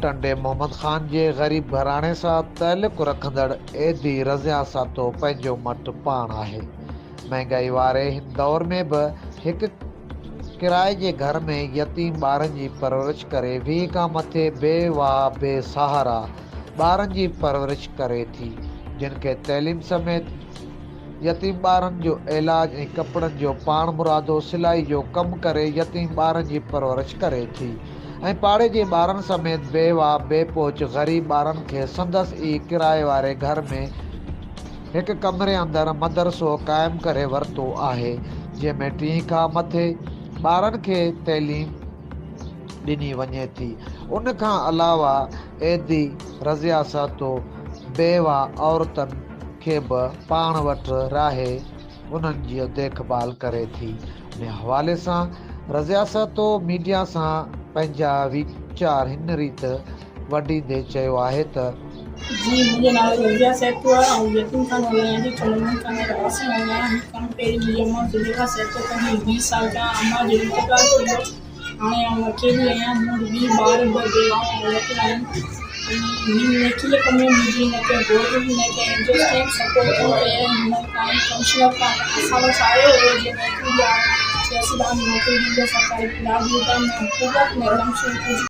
ٽنڊي محمد خان جي غريب گهراڻي سان تعلق رکندڙ ايڌي رضيا سهتو پنهنجو مٽ پاڻ آهي. مهنگائي واري هن دور ۾ به هڪ ڪرائي جي گهر ۾ يتيم ٻارن جي پرورش ڪري 20 کان مٿي بي واهه بي سهارا ٻارن جي پرورش ڪري ٿي جن کي تعليم سميت يتيم ٻارن جو علاج ۽ ڪپڙن جو پاڻمرادو سلائي جو ڪم ڪري يتيم ٻارن جي پرورش ڪري ٿي ۽ پاڙي جي ٻارن سميت بيواهه بي پهچ غريب ٻارن کي سندس ئي ڪرائي واري گهر ۾ هڪ ڪمري اندر مدرسو قائم ڪري ورتو آهي جنهن ۾ 30 کان مٿي ٻارن کي تعليم ڏني وڃي ٿي ان کان علاوه ايڌي رضيه سهتو بيواهه عورتن کي به پاڻ وٽ راهي انهن جي ديک ڀال ڪري ٿي. ان حوالي سان رضيه سهتو ميڊيا سان پنهنجا ويچار هن ريت ونڊيندي چيو آهي ته. جي منهنجو نالو رضيه سهتو آهي آئون يتيم خانو هلايان ٿي چنڊمن خان جي رهواسي آهيان هي ڪم پهرين منهنجي امان زليخا سهتو ڪندي هئي 20 سال کان امان جو انتقال ٿي ويو هاڻي آئون اڪيلي آهيان، مون وٽ 20 ٻار به بيواهه عورتون آهن ۽ هن نيڪي جي ڪم ۾ منهنجي نه ڪنهن گورنمينٽ نه ڪنهن اين جي اوز ڪنهن به سپورٽ ڪونه ڪئي آهي هن مهل تائين ڪمشنر کان اسان وٽ آيو هو جي نوڪري ڏيارڻ چيس ته نوڪري ڏيندو سرڪاري پلاٽ ڏيون ٿا نه حڪومت نه ڪمشنر ڪجهه.